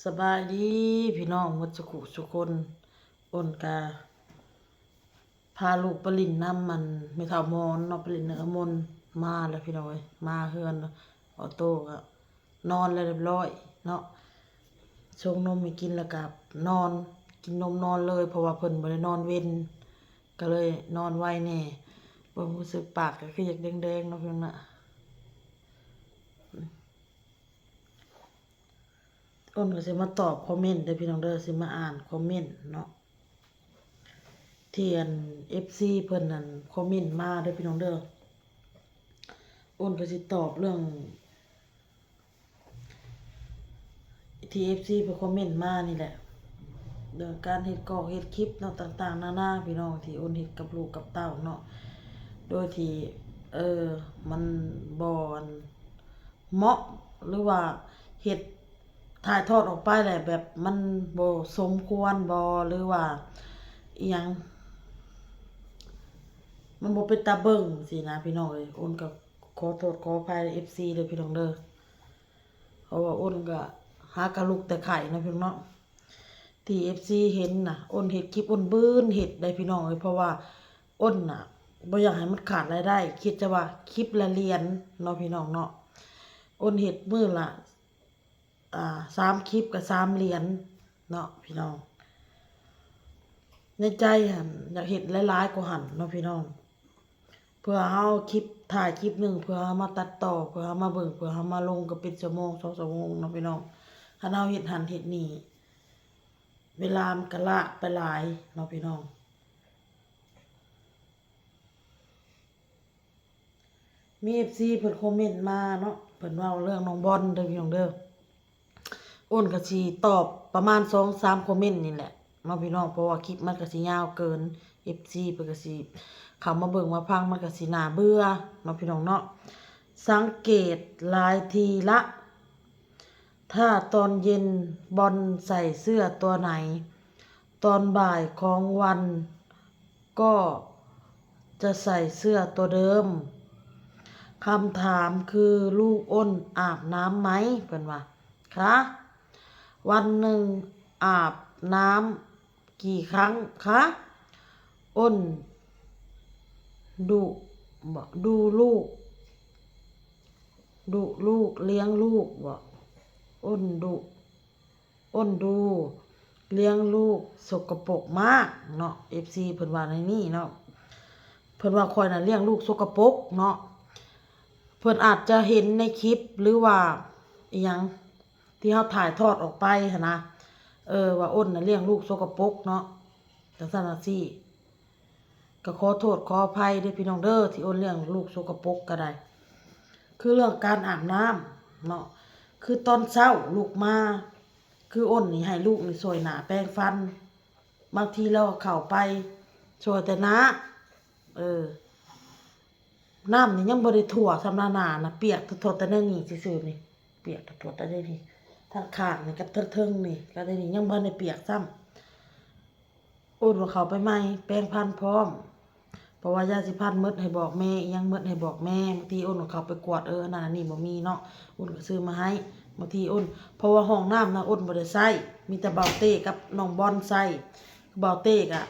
ສະບາຍດີພີ່ນ້ອງໝົດສຸຂຸສຸຄົນ. ໂອນກະພາລູກໄປຫຼິ້ນນຳ ອັນ ແມ່ເຖົ້າມອນເນາະ, ໄປຫຼິ້ນນຳອາມົນ ມາແລ້ວພີ່ນ້ອງເອີຍ. ມາເຮືອນອອໂຕ້ກະນອນແລ້ວຮຽບຮ້ອຍເນາະ, ຊົງນົມໃຫ້ກິນແລ້ວກະນອນ, ກິນນົມນອນເລີຍ ເພາະວ່າເພິ່ນບໍ່ໄດ້ນອນເວັນ ກະເລີຍນອນໄວແດ່. ເບິ່ງຮູ້ສຶກປາກກະຄືຢາກແດງໆເນາະພີ່ນ້ອງນະ. ໂອນກະຊິມາຕອບຄອມເມັນເດີພີ່ນ້ອງເດີ, ຊິມາອ່ານຄອມເມັນເນາະ ທີ່ອັນ ເອັຟຊີ ເພິ່ນນັ້ນຄອມເມັນມາເດີພີ່ນ້ອງເດີ. ໂອນກະຊິຕອບເລື່ອງ ທີ່ ເອັຟຊີ ເພິ່ນຄອມເມັນມານີ້ແຫຼະ ເລື່ອງການເຮັດກອກເຮັດຄລິບເນາະ ຕ່າງໆນານາພີ່ນ້ອງ ທີ່ໂອນເຮັດກັບລູກກັບເຕົ້າເນາະ ໂດຍທີ່ ເອີ ມັນບໍ່ອັນ ເໝາະ ຫຼືວ່າເຮັດຖ່າຍທອດອອກໄປແລ້ວແບບມັນບໍ່ສົມຄວນບໍ ຫຼືວ່າອີ່ຫຍັງ ມັນບໍ່ເປັນຕາເບິ່ງຊີ້ນະພີ່ນ້ອງເອີຍ. ໂອນກະຂໍໂທດຂໍອະໄພ ເອັຟຊີ ເດີພີ່ນ້ອງເດີ ເພາະວ່າໂອນກະຫາກະລຸກແຕ່ໄຂ້ເນາະພີ່ນ້ອງເນາະ. ທີ່ ເອັຟຊີ ເຫັນນະ ໂອນເຮັດຄລິບ ໂອນບືນເຮັດໄດ໋ພີ່ນ້ອງເອີຍ ເພາະວ່າໂອນນະບໍ່ຢາກໃຫ້ມັນຂາດລາຍໄດ້ ຄິດຈະວ່າຄລິບລະຫຼຽນເນາະພີ່ນ້ອງເນາະ. ໂອນເຮັດມື້ລະ ອ່າ ສາມຄລິບກະສາມຫຼຽນເນາະພີ່ນ້ອງ. ໃນໃຈຫັ້ນຢາກເຮັດຫຼາຍໆກວ່າຫັ້ນເນາະພີ່ນ້ອງ. ເພື່ອເຮົາຄລິບ ຖ່າຍຄລິບໜຶ່ງ ເພື່ອເຮົາມາຕັດຕໍ່ ເພື່ອເຮົາມາເບິ່ງ ເພື່ອເຮົາມາລົງກະເປັນຊົ່ວໂມງສອງຊົ່ວໂມງເນາະພີ່ນ້ອງ. ຄັນເຮົາເຮັດຫັ້ນເຮັດນີ້ ເວລາມັນກະລາກໄປຫຼາຍເນາະພີ່ນ້ອງ. ມີ ເອັຟຊີ ເພິ່ນຄອມເມັນມາເນາະ ເພິ່ນເວົ້າເລື່ອງນ້ອງບອນເດີພີ່ນ້ອງເດີ. ໂອນກະຊິຕອບປະມານສອງສາມຄອມເມັນນີ້ແຫຼະເນາະພີ່ນ້ອງ ເພາະວ່າຄລິບມັນກະຊິຍາວເກີນ ເອັຟຊີ ເພິ່ນກະຊິເຂົ້າມາເບິ່ງມາຟັງ ມັນກະຊິໜ້າເບື່ອເນາະພີ່ນ້ອງເນາະ. ສັງເກດຫຼາຍທີລະ ຖ້າຕອນເຢັນບອນໃສ່ເສື້ອຕົວໄຫນ ຕອນບ່າຍຂອງວັນກໍຈະໃສ່ເສື້ອຕົວເດີມ. ຄຳຖາມຄື ລູກອ້ນອາບນ້ຳໄໝ? ເພິ່ນວ່າ ຄະ ວັນໜຶ່ງອາບນ້ຳ ກີ່ຄັ້ງຄະ? ອ້ນດຸບໍ? ດູລູກ ດຸລູກ ລ້ຽງລູກບໍ? ອ້ນດຸ ອ້ນດູ ລ້ຽງລູກ ສົກກະປົກມາກເນາະ ເອັຟຊີ ເພິ່ນວ່າແນວນີ້ເນາະ. ເພິ່ນວ່າຂ້ອຍນະລ້ຽງລູກສົກກະປົກເນາະ. ເພິ່ນອາດຈະເຫັນໃນຄລິບ ຫຼືວ່າອີ່ຫຍັງ ທີ່ເຮົາຖ່າຍທອດອອກໄປຫັ້ນນະ ເອີ ວ່າອ້ນນະລ້ຽງລູກສົກກະປົກເນາະ ຈັ່ງຊັ້ນຈັ່ງຊີ້. ກະຂໍໂທດຂໍອະໄພເດີພີ່ນ້ອງເດີ ທີ່ອ້ນລ້ຽງລູກສົກກະປົກກະໄດ້. ຄືເລື່ອງການອາບນ້ຳເນາະ ຄືຕອນເຊົ້າລຸກມາ ຄືອ້ນນີ້ໃຫ້ລູກນີ້ຊ່ວຍໜ້າແປງຟັນ ບາງທີລາວເຂົ້າໄປຊ່ວຍແຕ່ໜ້າ ເອີ ນ້ຳນີ້ຍັງບໍ່ໄດ້ຖ້ວຊ້ຳນະ ໜ້ານະປຽກທົ່ວແຕ່ແນວນີ້ຊື່ໆນີ້ ປຽກທົ່ວແຕ່ແນວນີ້ ທາງຂ້າງນີ້ກັບເທິງໆນີ້ ກັບແນວນີ້ຍັງບໍ່ທັນໄດ້ປຽກຊ້ຳ. ໂອນວ່າເຂົ້າໄປໃໝ່ ແປງຟັນພ້ອມ ເພາະວ່າຢາສີຟັນໝົດໃຫ້ບອກແມ່ ອີ່ຫຍັງໝົດໃຫ້ບອກແມ່. ບາງທີໂອນວ່າເຂົ້າໄປກວດ ເອີ ອັນນັ້ນອັນນີ້ບໍ່ມີເນາະ ໂອນກະຊື້ມາໃຫ້. ບາງທີໂອນ ເພາະວ່າຫ້ອງນ້ຳນະໂອນບໍ່ໄດ້ໃຊ້ ມີແຕ່ບ່າວເຕ້ກັບນ້ອງບອນໃຊ້. ບ່າວເຕ້ກະ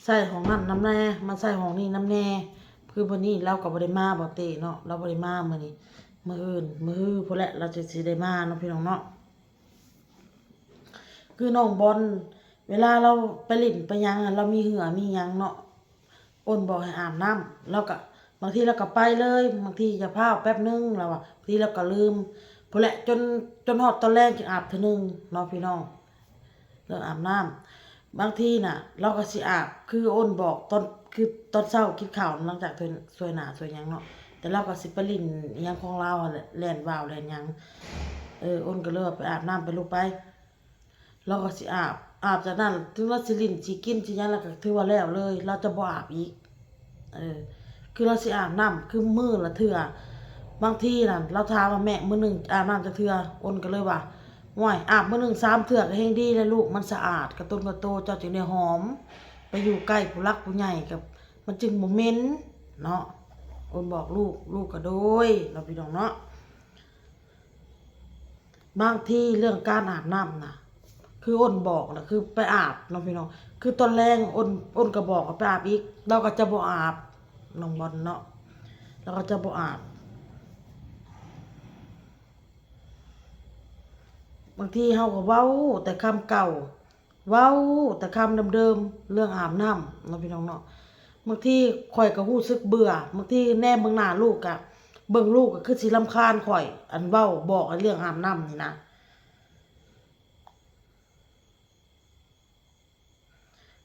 ໃຊ້ຫ້ອງນັ້ນນຳແດ່ ມາໃຊ້ຫ້ອງນີ້ນຳແດ່. ຄືມື້ນີ້ລາວກະບໍ່ໄດ້ມາ ບ່າວເຕ້ເນາະ ລາວບໍ່ໄດ້ມາມື້ນີ້ ມື້ອື່ນ ມື້ຮືພຸ້ນແຫຼະ ລາວຈຶ່ງຊິໄດ້ມາເນາະ ພີ່ນ້ອງເນາະ. ຄືນ້ອງບອນ ເວລາລາວໄປຫຼິ້ນໄປຫຍັງ ລາວມີເຫື່ອມີຫຍັງເນາະ ໂອນບອກໃຫ້ອາບນ້ຳ ລາວກະ ບາງທີລາວກະໄປເລີຍ ບາງທີຢ່າຟ້າວ ແປັບໜຶ່ງ ລາວວ່າ ບາງທີລາວກະລືມພຸ້ນແຫຼະ ຈົນ ຈົນຮອດຕອນແລງຈຶ່ງອາບເທື່ອໜຶ່ງເນາະ ພີ່ນ້ອງ. ເລື່ອງອາບນ້ຳ ບາງທີນະ ລາວກະຊິອາບ ຄືໂອນບອກຕອນ ຄືຕອນເຊົ້າກິນເຂົ້າ ຫຼັງຈາກຊ່ວຍໜ້າຊ່ວຍຫຍັງເນາະ ແຕ່ລາວກະຊິໄປຫຼິ້ນອີ່ຫຍັງຂອງລາວຫັ້ນແຫຼະ ແລ່ນວ່າວແລ່ນຫຍັງ ເອີ ໂອນກະເລີຍວ່າໄປອາບນ້ຳໄປລູກໄປ. ລາວກະຊິອາບ ອາບຈາກນັ້ນ ເຖິງລາວຊິຫຼິ້ນຊິກິນຊິຫຍັງ ລາວກະຖືວ່າແລ້ວເລີຍ ລາວຈະບໍ່ອາບອີກ. ເອີ ຄືລາວຊິອາບນ້ຳ ຄືມື້ລະເທື່ອ ບາງທີນັ້ນລາວຖາມວ່າ ແມ່ ມື້ໜຶ່ງອາບນ້ຳຈັກເທື່ອ? ໂອນກະເລີຍວ່າ ໂອ້ຍ ອາບມື້ໜຶ່ງສາມເທື່ອກະແຮງດີແລ້ວລູກ ມັນສະອາດ ກະຕົນກະໂຕ ເຈົ້າຈຶ່ງໄດ້ຫອມ ໄປຢູ່ໃກ້ຜູ້ຫຼັກຜູ້ໃຫຍ່ ກະມັນຈຶ່ງບໍ່ເໝັນເນາະ. ໂອນບອກລູກ ລູກກະໂດຍເນາະ ພີ່ນ້ອງເນາະ. ບາງທີເລື່ອງການອາບນ້ຳນະ ຄືອ້ນບອກນະ ຄືໄປອາບເນາະພີ່ນ້ອງ ຄືຕອນແລງອ້ນ ອ້ນກໍບອກວ່າໄປອາບອີກ ລາວກໍຈະບໍ່ອາບ ນ້ອງບອນເນາະ ລາວກໍຈະບໍ່ອາບ. ບາງທີເຮົາກໍເວົ້າແຕ່ຄຳເກົ່າ ເວົ້າແຕ່ຄຳເດີມໆ ເລື່ອງອາບນ້ຳເນາະ ພີ່ນ້ອງເນາະ. ບາງທີຂ້ອຍກໍຮູ້ສຶກເບື່ອ ບາງທີແນມເບິ່ງໜ້າລູກກະ ເບິ່ງລູກກໍຄືຊິລຳຄານຂ້ອຍ ອັນເວົ້າບອກເລື່ອງອາບນ້ຳນີ້ນະ.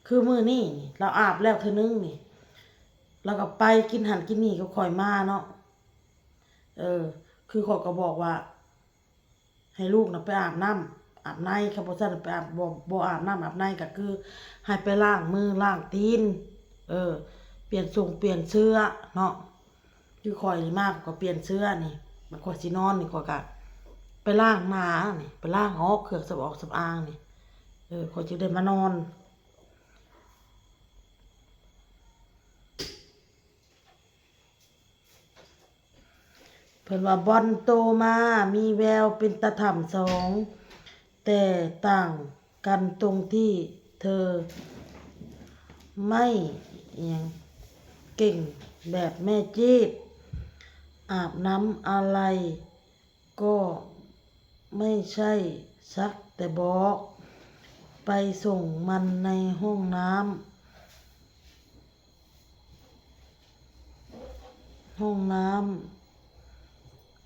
ຄືມື້ນີ້ນີ້ ລາວອາບແລ້ວເທື່ອໜຶ່ງນີ້ ລາວກໍໄປກິນຫັ້ນກິນນີ້ກັບຂ້ອຍມາເນາະ. ເອີ ຄືຂ້ອຍກໍບອກວ່າ ໃຫ້ລູກນະໄປອາບນ້ຳອາບໃນ ຄັນບໍ່ຊັ້ນໄປອາບ ບໍ່ ບໍ່ອາບນ້ຳອາບໃນ ກໍຄືໃຫ້ໄປລ້າງມືລ້າງຕີນ ເອີ ປ່ຽນຊົງປ່ຽນເສື້ອເນາະ. ຄືຂ້ອຍນີ້ມາ ຂ້ອຍກໍປ່ຽນເສື້ອນີ້ ບັດຂ້ອຍຊິນອນນີ້ ຂ້ອຍກໍໄປລ້າງໜ້ານີ້ ໄປລ້າງອອກເຄື່ອງສຳອາງສຳອາງນີ້ ເອີ ຂ້ອຍຈຶ່ງໄດ້ມານອນ. ເພິ່ນວ່າ ບອນໂຕມາມີແວວເປັນຕາຖໍ້າສອງ ແຕ່ຕ່າງກັນຕົງທີ່ເທີໄມ່ ອີ່ຫຍັງ ເກັ່ງແບບແມ່ຈີດ ອາບນ້ຳອາໄລກໍໄມ່ໃຊ່ ສັກແຕ່ບອກ ໄປສົ່ງມັນໃນຫ້ອງນ້ຳ ຫ້ອງນ້ຳ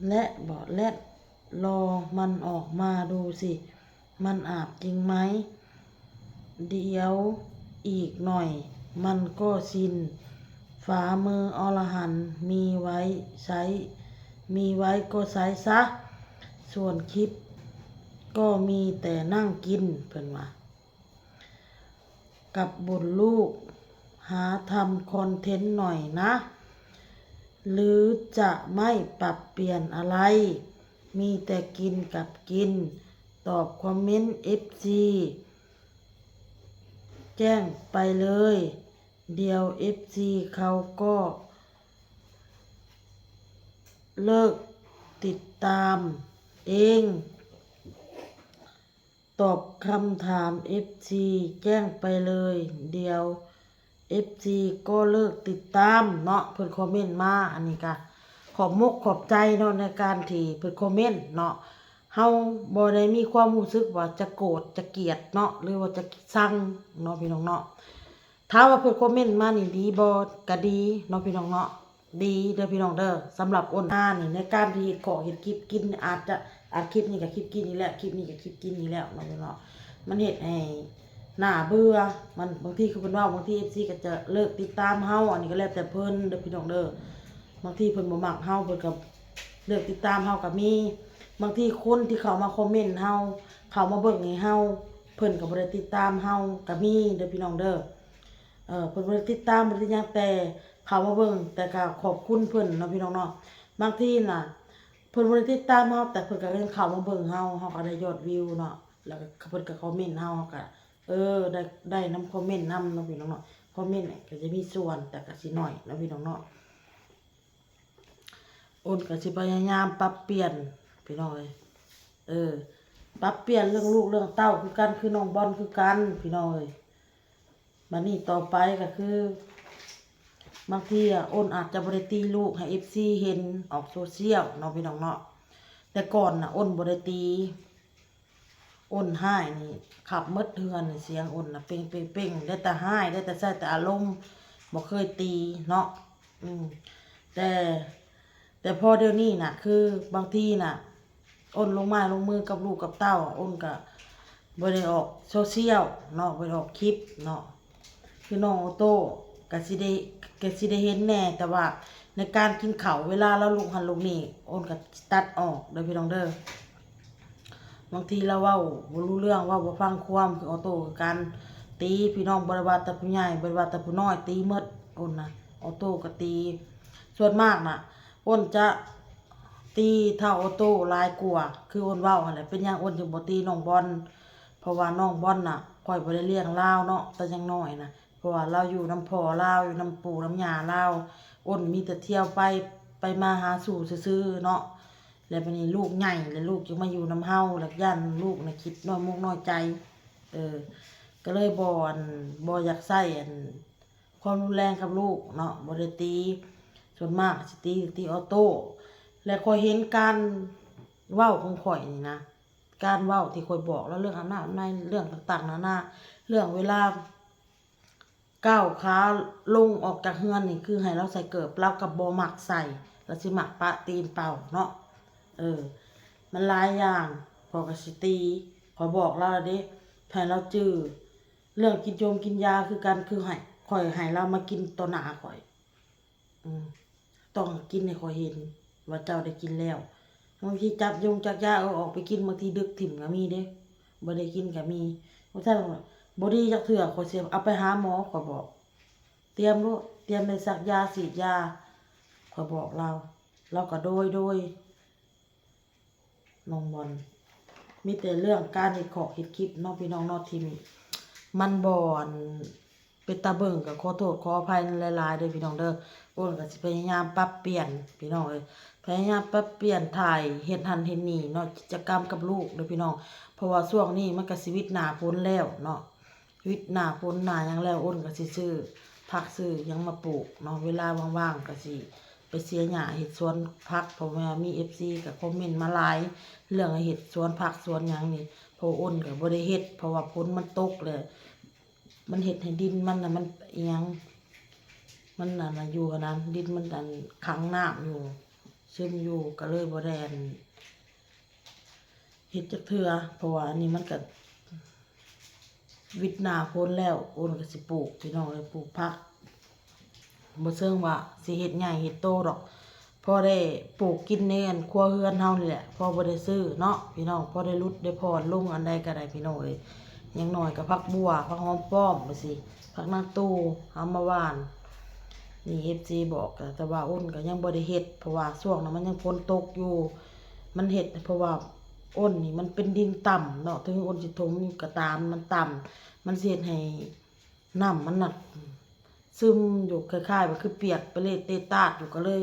ແລະ ບໍ່ ແລະ ລໍມັນອອກມາດູຊິ ມັນອາບຈິງໄໝ? ດຽວອີກໜ້ອຍມັນກໍຊິນ ຝາມືອໍລະຫັນມີໄວ້ໃຊ້ ມີໄວ້ກໍໃຊ້ຊະ ສ່ວນຄລິບກໍມີແຕ່ນັ່ງກິນ ເພິ່ນວ່າ. ກັບບຸນລູກ ຫາທຳຄອນເທັນໜ້ອຍນະ ຫຼືຈະໄມ້ປັບປ່ຽນອາໄລ ມີແຕ່ກິນກັບກິນ ຕອບຄອມເມັນເອັຟຊີແຈ້ງໄປເລີຍ ດຽວເອັຟຊີເຂົາກໍເລີກຕິດຕາມເອງ. ຕອບຄຳຖາມເອັຟຊີແຈ້ງໄປເລີຍ ດຽວເອັຟຊີກໍເລີກຕິດຕາມເນາະ ເພິ່ນຄອມເມັນມາ ອັນນີ້ກະຂອບມົກຂອບໃຈເນາະ ໃນການທີ່ເພິ່ນຄອມເມັນເນາະ ເຮົາບໍ່ໄດ້ມີຄວາມຮູ້ສຶກວ່າຈະໂກດຈະກຽດເນາະ ຫຼືວ່າຈະຊັງເນາະ ພີ່ນ້ອງເນາະ. ຖາມວ່າເພິ່ນຄອມເມັນມານີ້ດີບໍ່? ກະດີເນາະ ພີ່ນ້ອງເນາະ. ດີເດີພີ່ນ້ອງເດີ ສຳລັບອ້ນອານີ້ ໃນການທີ່ເຮັດຂອງເຮັດຄລິບກິນ ອາດຈະ ອາດຄລິບນີ້ກໍຄລິບກິນນີ້ແຫຼະ ຄລິບນີ້ກໍຄລິບກິນນີ້ແລ້ວເນາະ ເນາະ ມັນເຮັດໃຫ້ໜ້າເບື່ອ ມັນ ບາງທີຄືເພິ່ນເວົ້າ ບາງທີເອັຟຊີກໍຈະເລີກຕິດຕາມເຮົາ ອັນນີ້ກໍແລ້ວແຕ່ເພິ່ນເດີພີ່ນ້ອງເດີ ບາງທີເພິ່ນບໍ່ມັກເຮົາ ເພິ່ນກໍເລີກຕິດຕາມເຮົາກໍມີ ບາງທີຄົນທີ່ເຂົ້າມາຄອມເມັນເຮົາ ເຂົ້າມາເບິ່ງໃຫ້ເຮົາ ເພິ່ນກໍບໍ່ໄດ້ຕິດຕາມເຮົາກໍມີເດີພີ່ນ້ອງເດີ ເອີ ເພິ່ນບໍ່ໄດ້ຕິດຕາມ ບໍ່ໄດ້ຫຍັງ ແຕ່ເຂົ້າມາເບິ່ງ ແຕ່ກໍຂອບຄຸນເພິ່ນເນາະ ພີ່ນ້ອງເນາະ. ບາງທີນະ ເພິ່ນບໍ່ໄດ້ຕິດຕາມເຮົາ ແຕ່ເພິ່ນກໍຍັງເຂົ້າມາເບິ່ງເຮົາ ເຮົາກໍໄດ້ຍອດວິວເນາະ ແລ້ວກໍເພິ່ນກໍຄອມເມັນເຮົາ ເຮົາກໍ ເອີ ໄດ້ ໄດ້ນຳຄອມເມັນນຳເນາະ ພີ່ນ້ອງເນາະ. ຄອມເມັນກໍຈະມີສ່ວນ ແຕ່ກໍຊິໜ້ອຍເນາະ ພີ່ນ້ອງເນາະ. ອ້ນກໍຊິພະຍາຍາມປັບປ່ຽນ ພີ່ນ້ອງເອີຍ ເອີ ປັບປ່ຽນເລື່ອງລູກເລື່ອງເຕົ້າຄືກັນ ຄືນ້ອງບອນຄືກັນ ພີ່ນ້ອງເອີຍ. ບາດນີ້ຕໍ່ໄປກໍຄື ບາງທີອະ ອ້ນອາດຈະບໍ່ໄດ້ຕີລູກໃຫ້ເອັຟຊີເຫັນອອກໂຊຊຽວເນາະ ພີ່ນ້ອງເນາະ. ແຕ່ກ່ອນນະ ອ້ນບໍ່ໄດ້ຕີ ອ້ນຮ້າຍນີ້ຂັບໝົດເຮືອນ ສຽງອ້ນນະເປັງໆ ໄດ້ແຕ່ຮ້າຍ ໄດ້ແຕ່ໃຊ້ແຕ່ອາລົມ ບໍ່ເຄີຍຕີເນາະ. ອືມ ແຕ່ ແຕ່ພໍດຽວນີ້ນະ ຄືບາງທີນະ ອ້ນລົງໄມ້ລົງມືກັບລູກກັບເຕົ້າ ອ້ນກະບໍ່ໄດ້ອອກໂຊຊຽວເນາະ ບໍ່ໄດ້ອອກຄລິບເນາະ. ຄືນ້ອງໂອໂຕ້ກະຊິໄດ້ ກະຊິໄດ້ເຫັນແດ່ ແຕ່ວ່າໃນການກິນເຂົ້າ ເວລາລາວລຸກຫັ້ນລຸກນີ້ ອ້ນກະຕັດອອກເດີພີ່ນ້ອງເດີ. ບາງທີລາວເວົ້າບໍ່ຮູ້ເລື່ອງ ເວົ້າບໍ່ຟັງຄວາມ ຄືໂອໂຕ້ຄືກັນ ຕີພີ່ນ້ອງ ບໍ່ໄດ້ວ່າແຕ່ຜູ້ໃຫຍ່ ບໍ່ໄດ້ວ່າແຕ່ຜູ້ນ້ອຍ ຕີໝົດ ໂອນນະ ໂອໂຕ້ກໍຕີ. ສ່ວນມາກນະ ໂອນຈະຕີທ້າວໂອໂຕ້ຫຼາຍກວ່າ ຄືໂອນເວົ້າຫັ້ນແຫຼະ. ເປັນຫຍັງໂອນຈຶ່ງບໍ່ຕີນ້ອງບອນ? ເພາະວ່ານ້ອງບອນນະ ຂ້ອຍບໍ່ໄດ້ລ້ຽງລາວເນາະ ແຕ່ຍັງນ້ອຍນະ ເພາະວ່າລາວຢູ່ນຳພໍ່ລາວ ຢູ່ນຳປູ່ນຳຍ່າລາວ ໂອນມີແຕ່ທ່ຽວໄປ ໄປມາຫາສູ່ຊື່ໆເນາະ. ແຕ່ບັດນີ້ລູກໃຫຍ່ແລ້ວ ລູກຈະມາຢູ່ນຳເຮົາ ແລ້ວຢ້ານລູກນະຄິດນ້ອຍມຸກນ້ອຍໃຈ ເອີ ກໍເລີຍບໍ່ ອັນ ບໍ່ຢາກໃຊ້ ອັນ ຄວາມຮຸນແຮງກັບລູກເນາະ ບໍ່ໄດ້ຕີ ສ່ວນມາກຊິຕີ ຕີອໍໂຕ້ ແລະ ຂ້ອຍເຫັນການເວົ້າຂອງຂ້ອຍນີ້ນະ ການເວົ້າທີ່ຂ້ອຍບອກລາວເລື່ອງອາບນ້ຳອາບໃນ ເລື່ອງຕ່າງໆນານາ ເລື່ອງເວລາ ກ້າວຂາລົງອອກຈາກເຮືອນນີ້ ຄືໃຫ້ລາວໃສ່ເກີບ ລາວກໍບໍ່ມັກໃສ່ ລາວຊິມັກປະຕີນເປົ່າເນາະ ເອີ ມັນຫຼາຍຢ່າງ ຂ້ອຍກໍຊິຕີ ຂ້ອຍບອກລາວແລ້ວເດ້ ໃຫ້ລາວຈື່ ເລື່ອງກິນຢົງກິນຢາຄືກັນ ຄືໃຫ້ ຂ້ອຍໃຫ້ລາວມາກິນຕໍ່ໜ້າຂ້ອຍ ອືມ ຕ້ອງກິນໃຫ້ຂ້ອຍເຫັນວ່າເຈົ້າໄດ້ກິນແລ້ວ ບາງທີຈັບຢົງຈັບຢາ ເອີ ອອກໄປກິນ ບາງທີດຶກຖິ້ມກໍມີເດ້ ບໍ່ໄດ້ກິນກໍມີ ບໍ່ຊັ້ນບໍ່ດີຈັກເທື່ອ ຂ້ອຍຊິເອົາໄປຫາໝໍ ຂ້ອຍບອກ ຕຽມໂລດ ຕຽມໄດ້ສັກຢາສີດຢາ ຂ້ອຍບອກລາວ ລາວກໍໂດຍ ໂດຍ ນ້ອງບອນ ມີແຕ່ເລື່ອງການເຮັດຂອກເຮັດຄລິບເນາະ ພີ່ນ້ອງເນາະ ທີ່ມັນບໍ່ ອັນ ເປັນຕາເບິ່ງ ກໍຂໍໂທດຂໍອະໄພຫຼາຍໆເດີພີ່ນ້ອງເດີ ໂອ້ນກໍຊິພະຍາຍາມປັບປ່ຽນພີ່ນ້ອງເອີຍ ພະຍາຍາມປັບປ່ຽນ ຖ່າຍເຮັດຫັ້ນເຮັດນີ້ເນາະ ກິດຈະກຳກັບລູກເດີພີ່ນ້ອງ ເພາະວ່າຊ່ວງນີ້ມັນກໍຊິວິດໜ້າຝົນແລ້ວເນາະ ວິດໜ້າຝົນໜ້າຫຍັງແລ້ວ ໂອ້ນກໍຊິຊື້ຜັກຊື້ຫຍັງມາປູກເນາະ ເວລາວ່າງໆກໍຊິໄປເສຍຫຍ້າເຮັດສວນຜັກ ເພາະວ່າມີເອັຟຊີກໍຄອມເມັນມາຫຼາຍ ເລື່ອງໃຫ້ເຮັດສວນຜັກສວນຫຍັງນີ້ ເພາະໂອ້ນກໍບໍ່ໄດ້ເຮັດ ເພາະວ່າຝົນມັນຕົກແລ້ວ ມັນເຮັດໃຫ້ດິນມັນນະ ມັນອີ່ຫຍັງ ມັນອັນນະ ຢູ່ຫັ້ນນະ ດິນມັນອັນຂັງນ້ຳຢູ່ ຊຶມຢູ່ ກໍເລີຍບໍ່ໄດ້ອັນ ເຮັດຈັກເທື່ອ ເພາະວ່າອັນນີ້ມັນກະວິດໜ້າຝົນແລ້ວ ໂອ້ນກໍຊິປູກ ພີ່ນ້ອງເອີຍ ປູກຜັກ ບໍ່ເຊີງວ່າຊິເຮັດໃຫຍ່ເຮັດໂຕດອກ ພໍໄດ້ປູກກິນໃນອັນຄົວເຮືອນເຮົານີ້ແຫຼະ ພໍບໍ່ໄດ້ຊື້ເນາະ ພີ່ນ້ອງ ພໍໄດ້ຫຼຸດໄດ້ຜ່ອນລົງ ອັນໃດກໍໄດ້ ພີ່ນ້ອງເອີຍ ຢ່າງໜ້ອຍກໍຜັກບົ່ວ ຜັກຫອມປ້ອມຈັ່ງຊີ້ ຜັກນາງຕູເຮົາມາຫວ່ານ ນີ້ເອັຟຊີບອກ ແຕ່ວ່າໂອ້ນກໍຍັງບໍ່ໄດ້ເຮັດ ເພາະວ່າຊ່ວງນັ້ນມັນຍັງຝົນຕົກຢູ່ ມັນເຮັດ ເພາະວ່າໂອ້ນນີ້ມັນເປັນດິນຕ່ຳເນາະ ເຖິງໂອ້ນຊິຖົມກໍຕາມ ມັນຕ່ຳ ມັນຊິເຮັດໃຫ້ນ້ຳມັນນະຊຶມຢູ່ ຄ້າຍໆວ່າຄືປຽກປະເລດເຕຕາດຢູ່ ກໍເລີຍ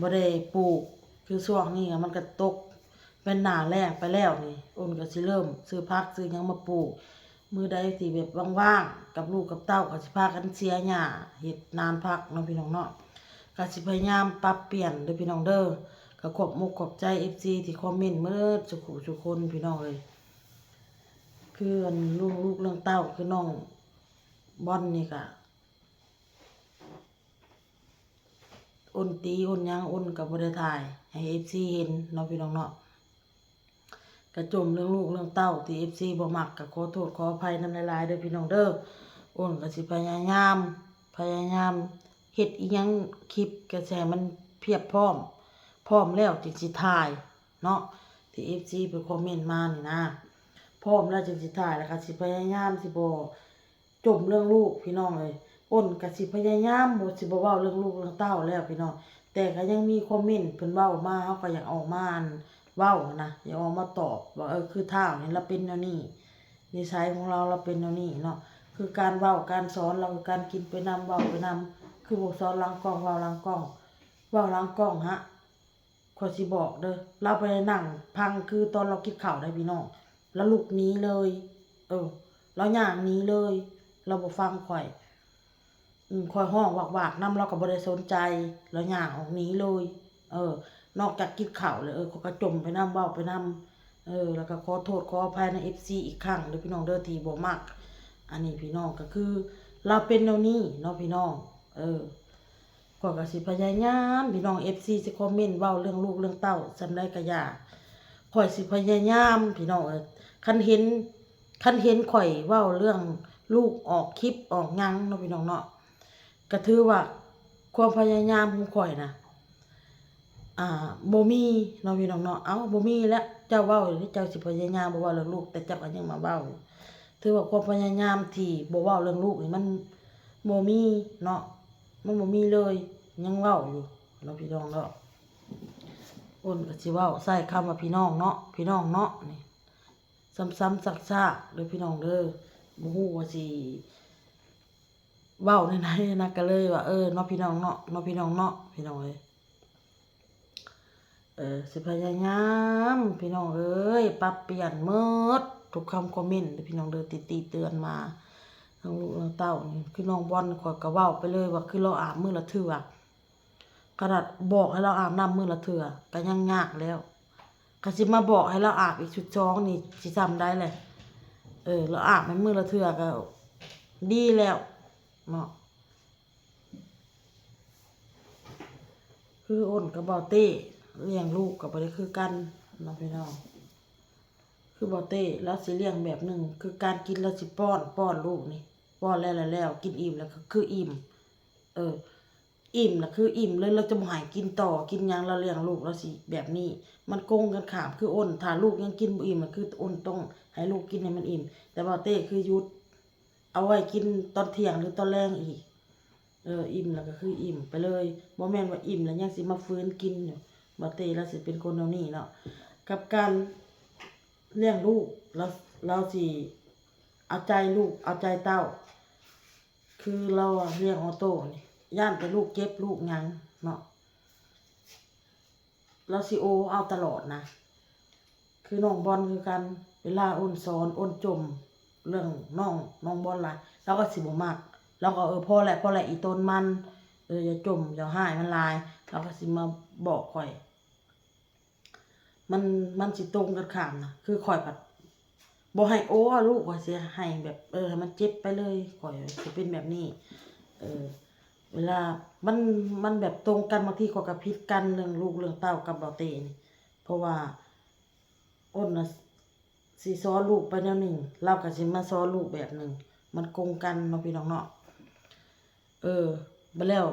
ບໍ່ໄດ້ປູກ ຄືຊ່ວງນີ້ມັນກໍຕົກ ແມ່ນໜ້າແລ້ງໄປແລ້ວນີ້ ໂອ້ນກໍຊິເລີ່ມຊື້ຜັກຊື້ຫຍັງມາປູກ ມື້ໃດທີ່ແບບວ່າງໆກັບລູກກັບເຕົ້າ ກໍຊິພາກັນເສຍຫຍ້າເຮັດນານຜັກເນາະ ພີ່ນ້ອງເນາະ ກໍຊິພະຍາຍາມປັບປ່ຽນເດີພີ່ນ້ອງເດີ ກໍຂອບອົກຂອບໃຈເອັຟຊີທີ່ຄອມເມັນເໝິດສູ່ຜູ້ສູ່ຄົນ ພີ່ນ້ອງເອີຍ ຄືອັນເລື່ອງລູກເລື່ອງເຕົ້າ ຄືນ້ອງບອນນີ້ກໍ ໂອ້ນຕີໂອ້ນຫຍັງ ໂອ້ນກໍບໍ່ໄດ້ຖ່າຍໃຫ້ເອັຟຊີເຫັນເນາະ ພີ່ນ້ອງເນາະ ກະຈົ່ມເລື່ອງລູກເລື່ອງເຕົ້າທີ່ເອັຟຊີບໍ່ມັກ ກະຂໍໂທດຂໍອະໄພນຳຫຼາຍໆເດີພີ່ນ້ອງເດີ ໂອ້ນກໍຊິພະຍາຍາມ ພະຍາຍາມເຮັດອີ່ຫຍັງ ຄລິບກໍຊິໃຫ້ມັນພຽບພ້ອມ ພ້ອມແລ້ວຈຶ່ງຊິຖ່າຍເນາະ ທີ່ເອັຟຊີເພິ່ນຄອມເມັນມານີ້ນະ ພ້ອມແລ້ວຈຶ່ງຊິຖ່າຍ ແລ້ວກໍຊິພະຍາຍາມຊິບໍ່ ຈົ່ມເລື່ອງລູກພີ່ນ້ອງເອີຍ ໂອ້ນກະຊິພະຍາຍາມບໍ່ ຊິບໍ່ເວົ້າເລື່ອງລູກເລື່ອງເຕົ້າແລ້ວພີ່ນ້ອງ ແຕ່ກະຍັງມີຄອມເມັນເພິ່ນເວົ້າມາ ເຮົາກະຢາກອອກມາອັນເວົ້າຫັ້ນນະ ຢາກອອກມາຕອບວ່າ ເອີ ຄືທ້າວນີ້ລາວເປັນແນວນີ້ ນິໄສຂອງລາວ ລາວເປັນແນວນີ້ເນາະ ຄືການເວົ້າການສອນລາວ ຄືການກິນໄປນຳ ເວົ້າໄປນຳ ຄືບໍ່ສອນຫຼັງກ້ອງ ເວົ້າຫຼັງກ້ອງ ເວົ້າຫຼັງກ້ອງຫະ ຂ້ອຍຊິບອກເດີ ລາວບໍ່ໄດ້ນັ່ງຟັງຄືຕອນລາວກິນເຂົ້າໃດພີ່ນ້ອງ ລາວລຸກໜີເລີຍ ເອີ ລາວຍ່າງໜີເລີຍ ລາວບໍ່ຟັງຂ້ອຍ ອືມ ຂ້ອຍຮ້ອງວາກໆນຳ ລາວກໍບໍ່ໄດ້ສົນໃຈ ລາວຍ່າງອອກໜີເລີຍ ເອີ ນອກຈາກກິນເຂົ້າແລ້ວ ເອີ ຂ້ອຍກໍຈົ່ມໄປນຳ ເວົ້າໄປນຳ ເອີ ແລ້ວກໍຂໍໂທດຂໍອະໄພນຳເອັຟຊີອີກຄັ້ງເດີພີ່ນ້ອງເດີ ທີ່ບໍ່ມັກ ອັນນີ້ພີ່ນ້ອງ ກໍຄືລາວເປັນແນວນີ້ເນາະພີ່ນ້ອງ ເອີ ຂ້ອຍກໍຊິພະຍາຍາມ ພີ່ນ້ອງເອັຟຊີຊິຄອມເມັນເວົ້າເລື່ອງລູກເລື່ອງເຕົ້າສ່ຳໃດກໍຢ່າ ຂ້ອຍຊິພະຍາຍາມ ພີ່ນ້ອງເອີຍ ຄັນເຫັນ ຄັນເຫັນຂ້ອຍເວົ້າເລື່ອງລູກອອກຄລິບອອກຫຍັງເນາະ ພີ່ນ້ອງເນາະ ກໍຖືວ່າຄວາມພະຍາຍາມຂອງຂ້ອຍນະ ອ່າ ບໍ່ມີເນາະ ພີ່ນ້ອງເນາະ ເອົ້າ ບໍ່ມີແລ້ວ ເຈົ້າເວົ້າຢູ່ເດ້ ເຈົ້າຊິພະຍາຍາມບໍ່ເວົ້າເລື່ອງລູກ ແຕ່ເຈົ້າກໍຍັງມາເວົ້າ ຖືວ່າຄວາມພະຍາຍາມທີ່ບໍ່ເວົ້າເລື່ອງລູກນີ້ ມັນບໍ່ມີເນາະ ມັນບໍ່ມີເລີຍ ຍັງເວົ້າຢູ່ເນາະ ພີ່ນ້ອງເນາະ ໂອ້ນກໍຊິເວົ້າໃຊ້ຄຳວ່າພີ່ນ້ອງເນາະ ພີ່ນ້ອງເນາະນີ້ ຊ້ຳໆຊາກໆເດີພີ່ນ້ອງເດີ ບໍ່ຮູ້ວ່າຊິເວົ້າແນວໃດນະ ກໍເລີຍວ່າ ເອີ ເນາະ ພີ່ນ້ອງເນາະ ເນາະ ພີ່ນ້ອງເນາະ ພີ່ນ້ອງເອີຍ. ເອີ ຊິພະຍາຍາມ ພີ່ນ້ອງເອີຍ ປັບປ່ຽນໝົດທຸກຄຳຄອມເມັນເດີ ພີ່ນ້ອງເດີ ທີ່ຕິເຕືອນມາທາງລູກທາງເຕົ້ານີ້. ຄືນ້ອງບອນ ຂ້ອຍກໍເວົ້າໄປເລີຍວ່າ ຄືລາວອາບມື້ລະເທື່ອ. ຂະໜາດບອກໃຫ້ລາວອາບນ້ຳມື້ລະເທື່ອກໍຍັງຍາກແລ້ວ, ຄັນຊິມາບອກໃຫ້ລາວອາບອີກຊຸດສອງນີ້ ຊິຊ່ຳໃດແຫຼະ? ເອີ ລາວອາບໃຫ້ມື້ລະເທື່ອກໍດີແລ້ວເນາະ. ຄືອ້ນກັບເບົາເຕ້ລ້ຽງລູກກໍບໍ່ໄດ້ຄືກັນເນາະ ພີ່ນ້ອງ. ຄືເບົາເຕ້ລາວຊິລ້ຽງແບບໜຶ່ງ ຄືການກິນລາວຊິປ້ອນ ປ້ອນລູກນີ້ ປ້ອນແລ້ວ ແລ້ວ ແລ້ວ ກິນອີ່ມແລ້ວກໍຄືອີ່ມ ເອີ ອີ່ມລະຄືອີ່ມເລີຍ ລາວຈະບໍ່ໃຫ້ກິນຕໍ່ກິນຫຍັງ. ລາວລ້ຽງລູກລາວຊິແບບນີ້ ມັນກົງກັນຂ້າມ. ຄືອ້ນ ຖ້າລູກຍັງກິນບໍ່ອີ່ມ ລະຄືອ້ນຕ້ອງໃຫ້ລູກກິນໃຫ້ມັນອີ່ມ. ແຕ່ເບົາເຕ້ຄືຢຸດ ເອົາໄວ້ກິນຕອນທ່ຽງ ຫຼື ຕອນແລງອີກ. ເອີ ອີ່ມລະກໍຄືອີ່ມໄປເລີຍ, ບໍ່ແມ່ນວ່າອີ່ມລະຍັງຊິມາຝືນກິນຢູ່. ເບົາເຕ້ລາວຊິເປັນຄົນແນວນີ້ເນາະ ກັບການລ້ຽງລູກ. ລາວ ລາວຊິເອົາໃຈລູກ ເອົາໃຈເຕົ້າ. ຄືລາວລ້ຽງອໍໂຕ້ນີ້ ຢ້ານແຕ່ລູກເຈັບລູກຫຍັງເນາະ ລາວຊິໂອເອົາຕະຫຼອດນະ. ຄືນ້ອງບອນຄືກັນ ເວລາອ້ນສອນ ອ້ນຈົ່ມເລື່ອງນ້ອງ ນ້ອງບອນຫຼາຍ ລາວກໍຊິບໍ່ມັກ. ລາວກໍ ເອີ ພໍແຫຼະ ພໍແຫຼະ ອີ່ຕົນມັນ ເອີ ຢ່າຈົ່ມຢ່າຮ້າຍມັນຫຼາຍ. ລາວກໍຊິມາບອກຂ້ອຍ ມັນ ມັນຊິຕົງກັນຂ້າມນະ. ຄືຂ້ອຍພັດບໍ່ໃຫ້ໂອລູກ, ຂ້ອຍຊິໃຫ້ແບບ ເອີ ໃຫ້ມັນເຈັບໄປເລີຍ. ຂ້ອຍຊິເປັນແບບນີ້ ເອີ ເວລາມັນ ມັນແບບຕົງກັນ. ບາງທີຂ້ອຍກໍຜິດກັນເລື່ອງລູກເລື່ອງເຕົ້າກັບເບົາເຕ້ນີ້ ເພາະວ່າອ້ນນະຊິສອນລູກໄປແນວໜຶ່ງ ລາວກໍຊິມາສອນລູກແບບໜຶ່ງ ມັນກົງກັນເນາະ ພີ່ນ້ອງເນາະ. ເອີ ບາດແລ້ວ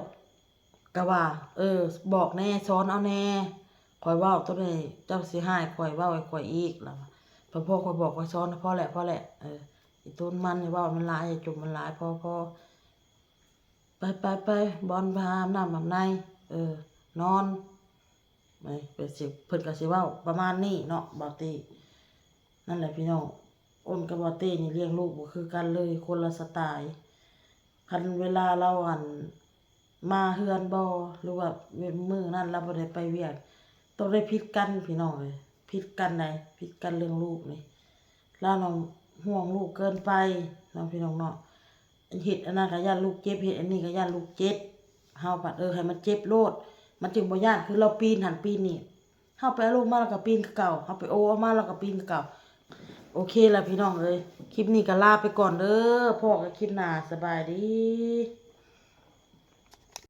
ກໍວ່າ ເອີ ບອກແດ່ ສອນເອົາແດ່ ຂ້ອຍເວົ້າຕົວໃດເຈົ້າຊິຮ້າຍຂ້ອຍ ເວົ້າໃຫ້ຂ້ອຍອີກ. ລາວວ່າ ພໍ ພໍຂ້ອຍບອກ ຂ້ອຍສອນ ພໍແຫຼະ ພໍແຫຼະ ເອີ ອີ່ຕົນມັນ ຢ່າເວົ້າມັນຫຼາຍ ຢ່າຈົ່ມມັນຫຼາຍ ພໍ ພໍ ໄປ ໄປ ໄປ ບອນ ໄປຫາອາບນ້ຳອາບໃນ ເອີ ນອນ ເອີ ເພິ່ນຊິ ເພິ່ນກໍຊິເວົ້າປະມານນີ້ເນາະ ເບົາເຕ້. ນັ້ນແຫຼະ ພີ່ນ້ອງ ອ້ນກັບເບົາເຕ້ນີ້ລ້ຽງລູກບໍ່ຄືກັນເລີຍ ຄົນລະສະໄຕ. ຄັນເວລາລາວ ອັນ ມາເຮືອນບໍ່ ຫຼືວ່າມື້ນັ້ນລາວບໍ່ໄດ້ໄປວຽກ ຕ້ອງໄດ້ຜິດກັນ ພີ່ນ້ອງເອີຍ ຜິດກັນໃດ໋ ຜິດກັນເລື່ອງລູກນີ້. ລາວນະຫ່ວງລູກເກີນໄປເນາະ ພີ່ນ້ອງເນາະ. ເຮັດອັນນັ້ນກໍຢ້ານລູກເຈັບ ເຮັດອັນນີ້ກໍຢ້ານລູກເຈັບ. ເຮົາພັດ ເອີ ໃຫ້ມັນເຈັບໂລດ ມັນຈຶ່ງບໍ່ຢ້ານ. ຄືລາວປີນຫັ້ນປີນນີ້ ເຮົາໄປເອົາລູກມາລາວກໍປີນຄືເກົ່າ ເຮົາໄປໂອເອົາມາລາວກໍປີນຄືເກົ່າ. ໂອເຄລະ ພີ່ນ້ອງເອີຍ ຄລິບນີ້ກໍລາໄປກ່ອນເດີ ພໍ້ກັນຄລິບໜ້າ ສະບາຍດີ.